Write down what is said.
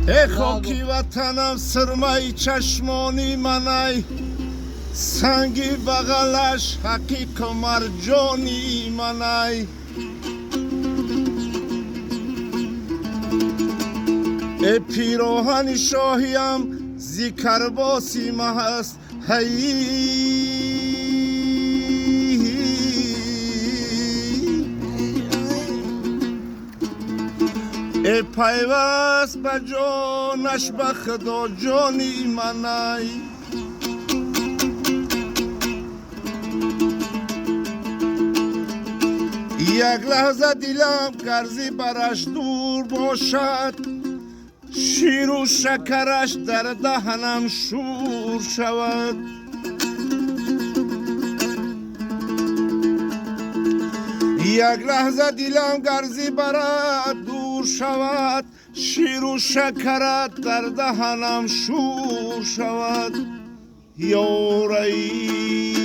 Э, хоки ватанам, сирмаи чашмони манай, санги бағалаш ҳақиқу марҷони манай. Э, пироҳани шоҳиям зи карбоси маҳаст, ҳай. Э, пайваст ба ҷонаш, ба худо, ҷони манай. Як лаҳза дилам гарзи бараш дур бошад, ширу шакараш дар даҳанам шӯр шавад. Як лаҳза дилам гарзи барад дур шавад, ширу шакарат дар даҳанам шӯр шавад. Ёраи.